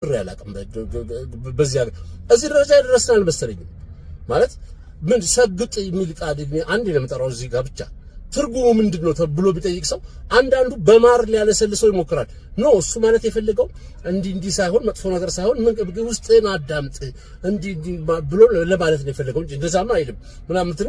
አላውቅም። በዚህ ሀገር እዚህ ደረጃ የደረስን አልመሰለኝም። ማለት ምን ሰግጥ የሚል ቃል አንድ ለምጠራው እዚህ ጋር ብቻ ትርጉሙ ምንድን ነው ብሎ ቢጠይቅ ሰው አንዳንዱ በማር ሊያለሰልሰው ይሞክራል። No፣ እሱ ማለት የፈለገው እንዲህ እንዲህ ሳይሆን፣ መጥፎ ነገር ሳይሆን ውስጥን አዳምጥ እንዲህ እንዲህ ብሎ ለማለት ነው የፈለገው እንጂ እንደዛማ አይልም ምናምን የምትሉ፣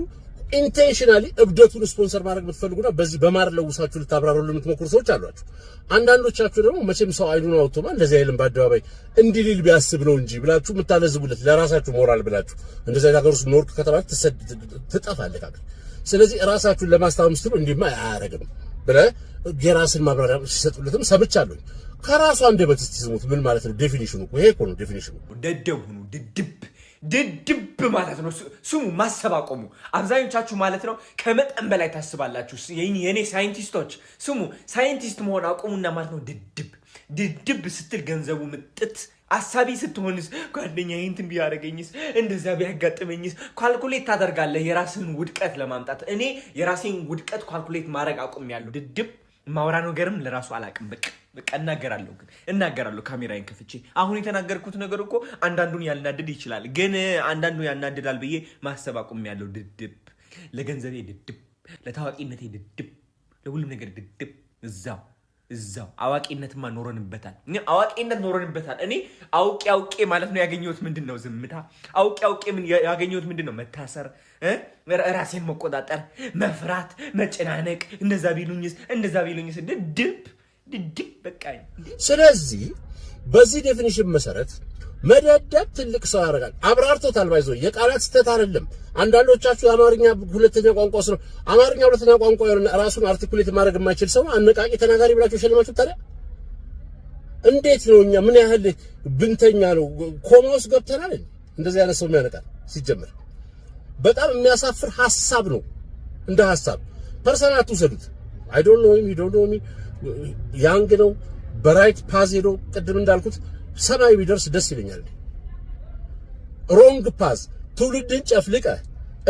intentionally እብደቱን ስፖንሰር ማድረግ የምትፈልጉና በዚህ በማር ለውሳችሁ ልታብራሩ የምትሞክሩ ሰዎች አሏችሁ። አንዳንዶቻችሁ ደግሞ መቼም ሰው አይኑን አውጥቶማ እንደዚህ አይልም፣ በአደባባይ እንዲህ ሊል ቢያስብ ነው እንጂ ብላችሁ የምታለዝቡለት፣ ለራሳችሁ ሞራል ብላችሁ፣ እንደዚህ አይነት ሀገር ውስጥ ኖርክ ከተባለ ትጠፋለህ ሀገር። ስለዚህ ራሳችሁን ለማስታመም ስትሉ እንዲህማ አያረግም ብለህ የራስን ማብራሪያ ሲሰጡለትም ሰምቻለሁ። ከራሱ አንደበት እስቲ ስሙት። ምን ማለት ነው definition ኑ? ይሄ እኮ ነው definition ኑ። ደደብ ሁኑ። ድድብ ድድብ ማለት ነው። ስሙ፣ ማሰብ አቆሙ። አብዛኞቻችሁ ማለት ነው ከመጠን በላይ ታስባላችሁ። የኔ ሳይንቲስቶች ስሙ፣ ሳይንቲስት መሆን አቁሙና ማለት ነው ድድብ ድድብ ስትል ገንዘቡ ምጥት። አሳቢ ስትሆንስ፣ ጓደኛ እንትን ቢያደርገኝስ፣ እንደዚያ ቢያጋጥመኝስ፣ calculate ታደርጋለህ የራስህን ውድቀት ለማምጣት። እኔ የራሴን ውድቀት calculate ማድረግ አቁሜያለሁ። ድድብ ማውራ ነገርም ለራሱ አላቅም። በቃ በቃ እናገራለሁ፣ ግን እናገራለሁ ካሜራዬን ከፍቼ። አሁን የተናገርኩት ነገር እኮ አንዳንዱን ያናድድ ይችላል፣ ግን አንዳንዱ ያናድዳል ብዬ ማሰብ አቁሜያለሁ። ድድብ ለገንዘቤ ድድብ፣ ለታዋቂነቴ ድድብ፣ ለሁሉም ነገር ድድብ። እዛው እዛው አዋቂነትማ ኖረንበታል። አዋቂነት ኖረንበታል። እኔ አውቄ አውቄ ማለት ነው ያገኘሁት ምንድን ነው? ዝምታ። አውቄ አውቄ ያገኘሁት ምንድን ነው? መታሰር፣ ራሴን መቆጣጠር፣ መፍራት፣ መጨናነቅ። እንደዛ ቢሉኝስ፣ እንደዛ ቢሉኝስ? ድድብ ድድብ በቃ። ስለዚህ በዚህ definition መሰረት መደደብ ትልቅ ሰው ያደርጋል። አብራርቶታል። By the way፣ የቃላት ስህተት አይደለም። አንዳንዶቻችሁ የአማርኛ ሁለተኛ ቋንቋ ስለ አማርኛ ሁለተኛ ቋንቋ የሆነ ራሱን articulate ማድረግ የማይችል ሰው አነቃቂ ተናጋሪ ብላችሁ ሸልማችሁ፣ ታዲያ እንዴት ነው? እኛ ምን ያህል ብንተኛ ነው? ኮማ ውስጥ ገብተናል። እንደዚህ አይነት ሰው የሚያነቃል ሲጀምር በጣም የሚያሳፍር ሐሳብ ነው። እንደ ሐሳብ personal አትውሰዱት። I don't know him, you don't know me። Young ነው። በ right path ሄዶ ቅድም እንዳልኩት ሰማይ ቢደርስ ደስ ይለኛል። Wrong path ትውልድን ጨፍልቀ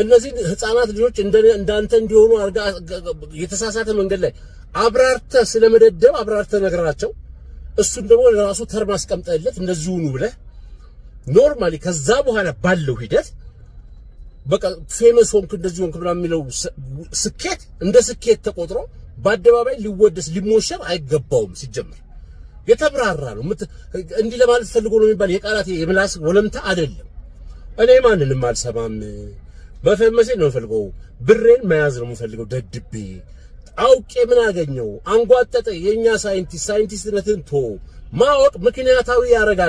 እነዚህን ህፃናት ልጆች እንዳንተ እንዲሆኑ አርጋ የተሳሳተ መንገድ ላይ አብራርተ ስለመደደብ አብራርተ ነገራቸው። እሱን ደግሞ ለራሱ term አስቀምጠለት እንደዚሁ ሁኑ ብለህ normally ከዛ በኋላ ባለው ሂደት በቃ famous ሆንክ፣ እንደዚህ ሆንክ ምናምን የሚለው ስኬት እንደ ስኬት ተቆጥሮ በአደባባይ ሊወደስ ሊሞሸር አይገባውም። ሲጀምር የተብራራ ነው። እንዲህ ለማለት ፈልጎ ነው የሚባል የቃላት የምላስ ወለምታ አይደለም። እኔ ማንንም አልሰማም። መፈመሴ ነው የምፈልገው። ብሬን መያዝ ነው የምፈልገው። ደድቤ አውቄ ምን አገኘው? አንጓጠጠ። የኛ ሳይንቲስት ሳይንቲስትነትን ቶ ማወቅ ምክንያታዊ ያደርጋል።